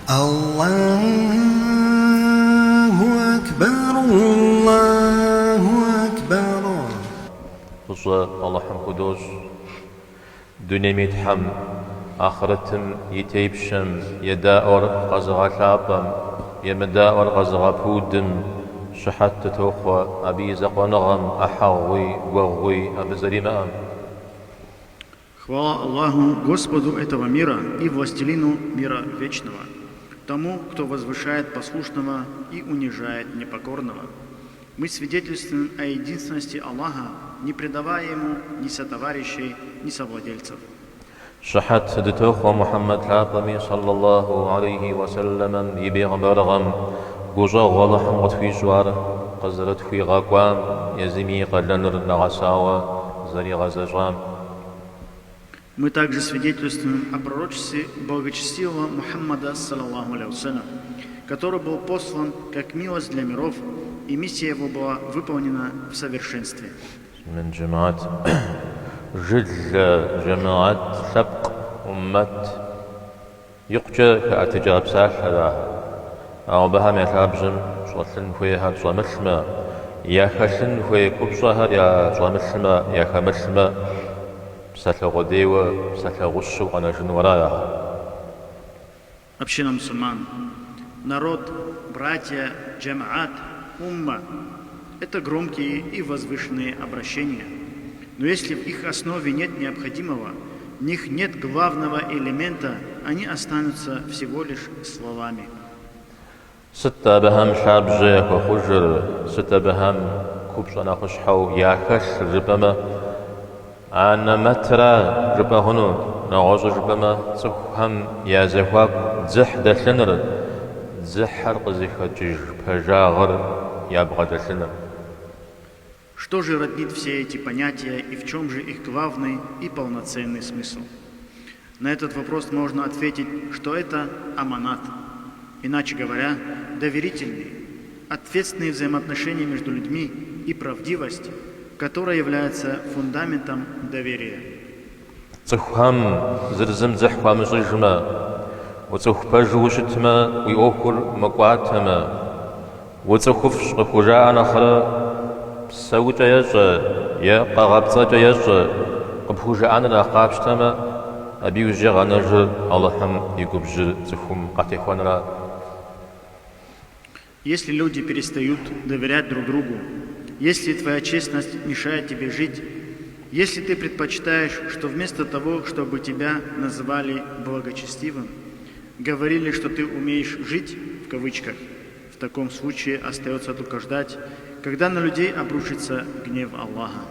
Аллаху акбар, Аллаху акбар. Фӏыщӏэ Алыхьым худощӏ. Дунейм и Тхьэм, ахърэтым и тепщэм, едаӏуэр къэзыгъэлъапӏэм, емыдаӏуэр къэзыгъэпудым щыхьэт дытохъуэ абы и закъуэныгъэм, ӏыхьэгъуи, гуэгъуи абы зэримыӏэм. Хвала Аллаху, Господу этого мира и властелину мира вечного, тому, кто возвышает послушного и унижает непокорного. Мы свидетельствуем о единственности Аллаха, не придавая Ему ни сотоварищей, ни совладельцев. Щыхьэт дытохъуэ Мухьэммэд лъапӏэми, сэллаллаху алейхи уэ сэллэмэм, и бегъымбарыгъэм гущӏэгъу Алыхьым къытхуищӏу ар къызэрытхуигъэкӏуам, езыми и къалэныр нэгъэсауэ зэригъэзэщӏам. Мы также свидетельствуем о пророчестве благочестивого Мухаммада, саллаллаху алейхи вассалям, который был послан как милость для миров, и миссия его была выполнена в совершенстве. Муслъымэн джэмэхьэт, жылэ, джэмэхьэт, лъэпкъ, уммэт, икъукӏэ хэӏэтыкӏа псалъэр ахэр. Ауэ абыхэм я лъабжьэм щӏэлъын хуейхэр щӏэмылъмэ, яхэлъын хуей купщӏэхэр ящӏэмылъмэ, яхэмылъмэ, псалъэ къудейуэ, псалъэ гъущэу къэнэжыну ара ахэр. Община мусульман. Народ, братья, джамаат, умма – это громкие и возвышенные обращения. Но если в их основе нет необходимого, в них нет главного элемента, они останутся всего лишь словами. Сыт абыхэм лъабжьэ яхуэхъужыр, сыт абыхэм купщӏэ нэхъыщхьэу яхэлъыр жыпӏэмэ, анэмэтра жыпӏэ хъуну, нэгъуэщӏу жыпӏэмэ, цӏыхухэм я зэхуаку дзыхь дэлъыныр, дзыхьыр къызыхэкӏыж пэжагъыр ябгъэдэлъыныр. Что же роднит все эти понятия и в чем же их главный и полноценный смысл? На этот вопрос можно ответить, что это аманат. Иначе говоря, доверительные, ответственные взаимоотношения между людьми и правдивость, которая является фундаментом доверия. Цӏыхухэм зыр зым дзыхь хуамыщӏыжмэ, уцӏыху пэжу ущытмэ, уи ӏуэхур мыкӏуатэмэ, уцӏыхуфӏщ къыхужаӏэ нэхърэ псэукӏэ ещӏэ е къэгъэпцӏэкӏэ ещӏэ къыпхужаӏэныр нэхъ къапщтэмэ, абы иужькӏэ къэнэжыр Алыхьым и губжьыр цӏыхум къатехуэнра. Если люди перестают доверять друг другу, если твоя честность мешает тебе жить, если ты предпочитаешь, что вместо того, чтобы тебя называли благочестивым, говорили, что ты умеешь жить, в кавычках, в таком случае остается только ждать, когда на людей обрушится гнев Аллаха.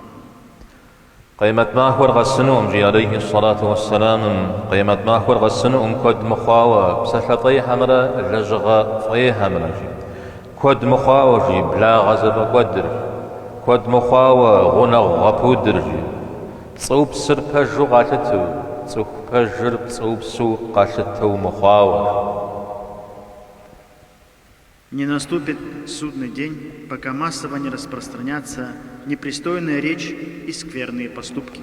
Къемэт махуэр къэсынукъым, жи алейхи ссалату уэссэламым, къемэт махуэр къэсынукъым куэд мыхъуауэ, псалъэ фӏейхэмрэ лэжьыгъэ фӏейхэмрэ, жи. Куэд мыхъуауэ, жи, благъэ зэфӏэкӏуэдыр, куэд мыхъуауэ, гъунэгъу гъэпудыр, жи. Пцӏыупсыр пэжу къалъытэу, цӏыху пэжыр пцӏыупсу къалъытэу мыхъуауэ, жи. Не наступит судный день, пока массово не распространятся непристойная речь и скверные поступки.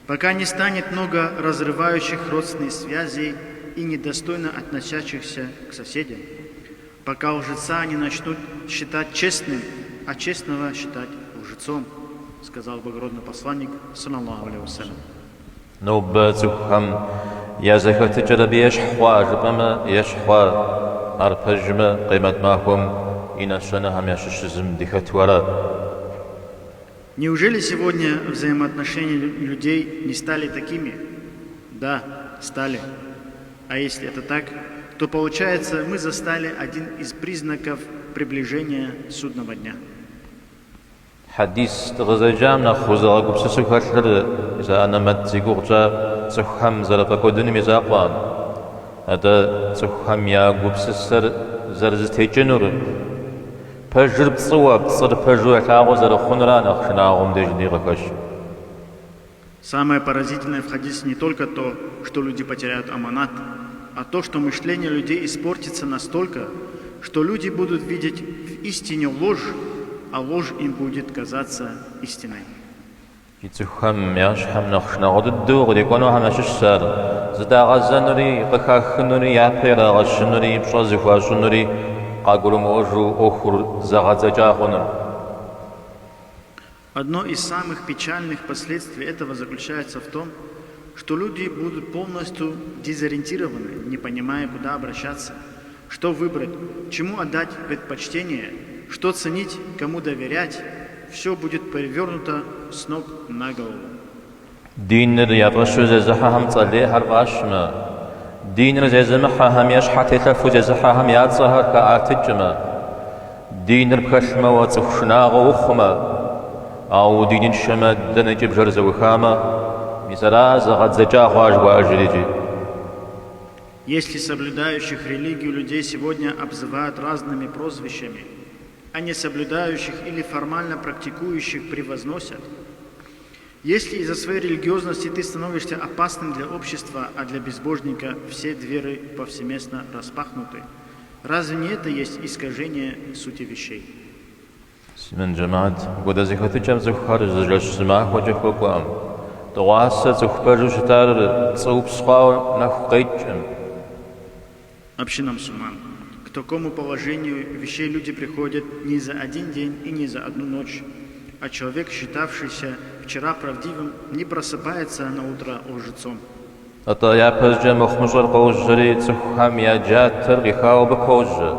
Пока не станет много разрывающих родственные связи и недостойно относящихся к соседям. Пока лжеца не начнут считать честным, а честного считать лжецом, сказал благородный посланник, саллаллаху алейхи вассалям. Нобэ цӏыхухэм я зэхэтыкӏэр абы ещхь хъуа жыпӏэмэ, ещхь хъуа, ар пэжмэ, къемэт махуэм и нэщэнэхэм ящыщ зым дыхэту ара? Неужели сегодня взаимоотношения людей не стали такими? Да, стали. А если это так, то получается, мы застали один из признаков приближения судного дня. Хьэдис дыкъызэджам нэхъ узыгъэгупсысу хэлъыр мис а анэмэт зи гугъу тщӏа цӏыхухэм зэрыфӏэкӏуэдынум и закъуэкъым, атӏэ цӏыхухэм я гупсысэр зэрызэтекӏынур, пэжыр пцӏыуэ, пцӏыр пэжу ялъагъуу зэрыхъунура нэхъ шынагъуэм деж ди къыхэщыр. Самое поразительное в хадисе не только то, что люди потеряют аманат, а то, что мышление людей испортится настолько, что люди будут видеть в истине ложь, а ложь им будет казаться истиной. Икӏи цӏыхухэм я щхьэм нэхъ шынагъуэ дыдэу кърикӏуэнухэм ящыщщ ар, зыдагъэзэнури, къыхахынури, япэ ирагъэщынури, пщӏэ зыхуащӏынури къагурымыӏуэжу ӏуэхур зэгъэдзэкӏа хъуныр. Одно из самых печальных последствий этого заключается в том, что люди будут полностью дезориентированы, не понимая, куда обращаться, что выбрать, чему отдать предпочтение, что ценить, кому доверять, все будет перевернуто с ног на голову. Диныр я фӏэщу зезыхьэхэм цӏэ лейхэр фӏащмэ, диныр зезымыхьэхэм е щхьэтелъэфу зезыхьэхэм я цӏэхэр хаӏэтыкӏмэ, диныр пхэлъмэ уэ цӏыху шынагъуэ ухъумэ, ауэ удиныншэмэ дэнэкӏи бжэр зэӏухамэ, мис ара зэгъэдзэкӏа хъуа жыхуаӏэжыр иджы. Если соблюдающих религию людей сегодня обзывают разными прозвищами, а не соблюдающих или формально практикующих превозносят, если из-за своей религиозности ты становишься опасным для общества, а для безбожника все двери повсеместно распахнуты, разве не это есть искажение сути вещей? Муслъымэн жэмыхьэт, апхуэдэ зэхэтыкӏэм цӏыхухэр зы жэщ-зы махуэкӏэ хуэкӏуэкъым. Дыгъуасэ цӏыху пэжу щытар пцӏыупс хъуауэ нэху къекӏкъым. Община мусульман. К такому положению вещей люди приходят не за один день и не за одну ночь, а человек, считавшийся вчера правдивым, не просыпается на утро лжецом. Атӏэ, япэщӏыкӏэ мыхъумыщӏэр къожьэри, цӏыхухэм я джатэр къихауэ абы пожьэ.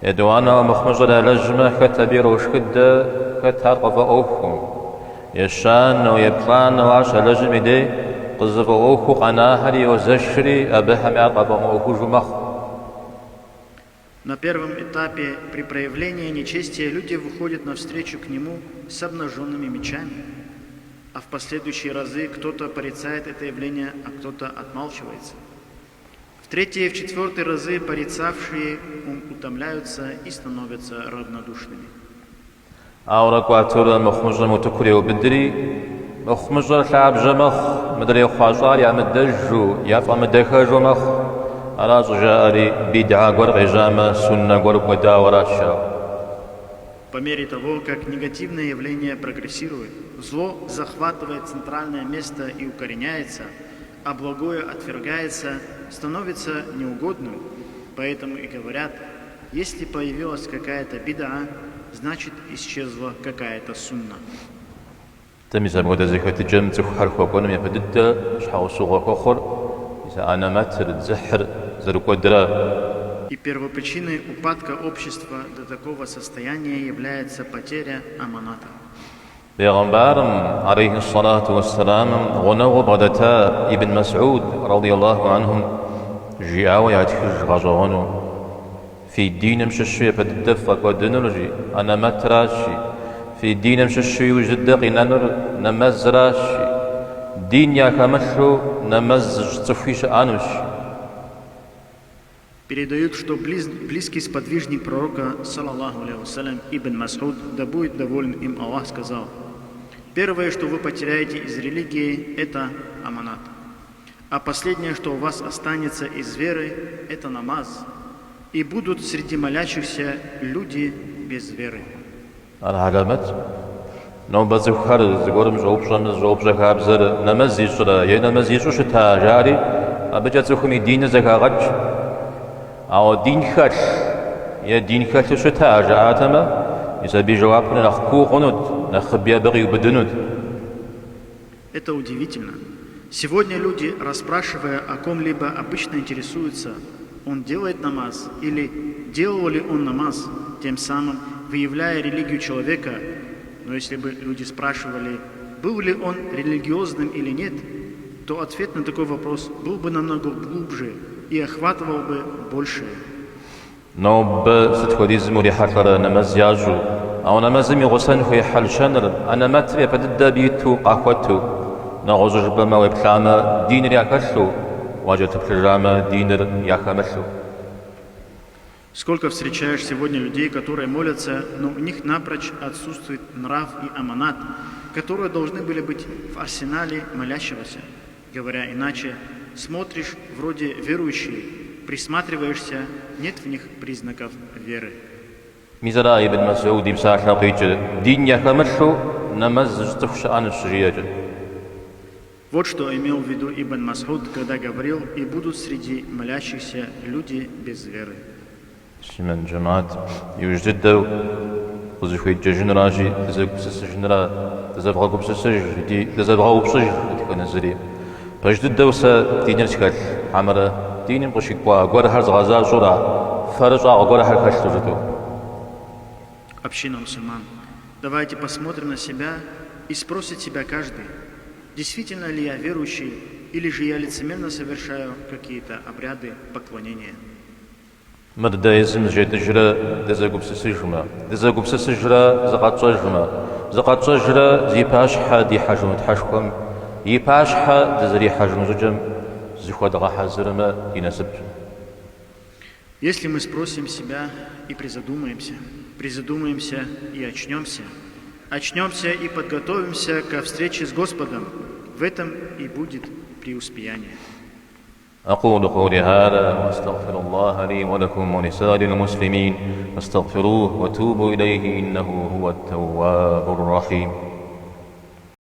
Етӏуанэуэ мыхъумыщӏэр ялэжьмэ, хэт абы ирошхыдэ, хэт ар къыфӏэӏуэхукъым. Ещанэу, еплӏанэу ар щалэжьым и дей къызыфӏэӏуэхуу къэнахэри йозэшри, абыхэми ар къафӏэмыӏуэхужу мэхъу. На первом этапе при проявлении нечестия люди выходят навстречу к нему с обнаженными мечами, а в последующие разы кто-то порицает это явление, а кто-то отмалчивается. В третьи и в четвертые разы порицавшие утомляются и становятся равнодушными. Ауэрэ кӏуатэурэ мыхъумыщӏэм утыкур еубыдри, мыхъумыщӏэр лъабжьэ мэхъу, мыдрей хъуащӏар ямыдэжу, яфӏэмыдэхэжу мэхъу. Ара щӏыжаӏэри, бидгьэ гуэр къежьамэ, суннэ гуэр кӏуэдауэ аращ жаӏэу. По мере того, как негативное явление прогрессирует, зло захватывает центральное место и укореняется, а благое отвергается, становится неугодным. Поэтому и говорят, если появилась какая-то бидаа, значит исчезла какая-то сунна. Дэ мис апхуэдэ зэхэтыкӏэм цӏыхухэр хуэкӏуэным япэ дыдэ щхьэусыгъуэ хуэхъур мис а анэмэтыр, дзыхьыр зэрыкӏуэдра. И первопричиной упадка общества до такого состояния является потеря аманата. Бегъымбарым, алейхи ссалату уэсселамым, гъунэгъуу бгъэдэта Ибн Мэсӏуд, радиаллаху анхум, жиӏауэ ятхыж гъэщӏэгъуэну, Фи диным щыщу япэ дыдэ ффӏэкӏуэдынур, жи, анэмэтращ, жи, фи диным щыщу иужь дыдэ къинэнур нэмэзращ, жи, дин яхэмылъу нэмэз зыщӏ цӏыхуи щыӏэнущ, жи. Передают, что близкий сподвижник пророка, саллаллаху алейхи вассалям, Ибн Мас'уд, да будет доволен им Аллах, сказал, «Первое, что вы потеряете из религии, это аманат. А последнее, что у вас останется из веры, это намаз. И будут среди молящихся люди без веры». Ар хьэлэмэт. Нобэ цӏыхухэр зыгуэрым щӏэупщӏэм зыщӏэупщӏэ хабзэр нэмэз ищӏрэ е нэмэз ищӏу щыта жари, абыкӏэ цӏыхум и диныр зэхагъэкӏ. Ауэ дин хэлъ е дин хэлъу щыта жаӏатэмэ, мис абы и жэуапыр нэхъ куу хъунут, нэхъыби абы къиубыдынут. Это удивительно. Сегодня люди, расспрашивая о ком-либо, обычно интересуются, он делает намаз или делал ли он намаз, тем самым выявляя религию человека. Но если бы люди спрашивали, был ли он религиозным или нет, то ответ на такой вопрос был бы намного глубже и охватывал бы большее. Нобэ сыт хуэдизым урихьэлӏэрэ нэмэз ящӏу, ауэ нэмэзым и гъусэн хуей хьэл-щэныр, анэмэтыр япэ дыдэ абы иту къахуэту, нэгъуэщӏу жыпӏэмэ уеплъамэ, диныр яхэлъу, уакӏэлъыплъыжамэ, диныр яхэмылъу. Сколько встречаешь сегодня людей, которые молятся, но у них напрочь отсутствует нрав и аманат, которые должны были быть в арсенале молящегося. Говоря иначе, смотришь вроде верующие, присматриваешься, нет в них признаков веры. Мис ара Ибн Масуд и псалъэм къикӏыр, дин яхэмылъу нэмэз зыщӏ цӏыху щыӏэнущ щыжиӏэкӏэ. Вот что имел в виду Ибн Мас'уд, когда говорил: «И будут среди молящихся люди без веры». Муслъымэн жэмыхьэт, иужь дыдэу къызыхуедджэжынуращи, дызэгупсысыжынра, дызэвгъэгупсысыж икӏи дызэвгъэупщӏыж дэтхэнэ зыри. Пэж дыдэу сэ диныр схэлъ, хьэмэрэ диным къыщыкӏуа гуэрхэр згъэзащӏэура, фэрыщӏагъ гуэрхэр хэлъу жытӏэу. Община мусульман, давайте посмотрим на себя и спросит себя каждый, действительно ли я верующий или же я лицемерно совершаю какие-то обряды поклонения. Мыр дэ езым зыжетӏыжрэ дызэгупсысыжмэ, дызэгупсысыжрэ зыкъэтщӏэжмэ, зыкъэтщӏэжрэ зи пащхьэ дихьэжыну Тхьэшхуэм и пащхьэ дызэрихьэжыну щӏыкӏэм зыхуэдгъэхьэзырмэ ди насыпщ. Если мы спросим себя и призадумаемся, призадумаемся и очнемся, очнемся и подготовимся ко встрече с Господом, в этом и будет преуспеяние. أقول قولي هذا وأستغفر الله لي ولكم ولسائر المسلمين فاستغفروه وتوبوا إليه إنه هو التواب الرحيم.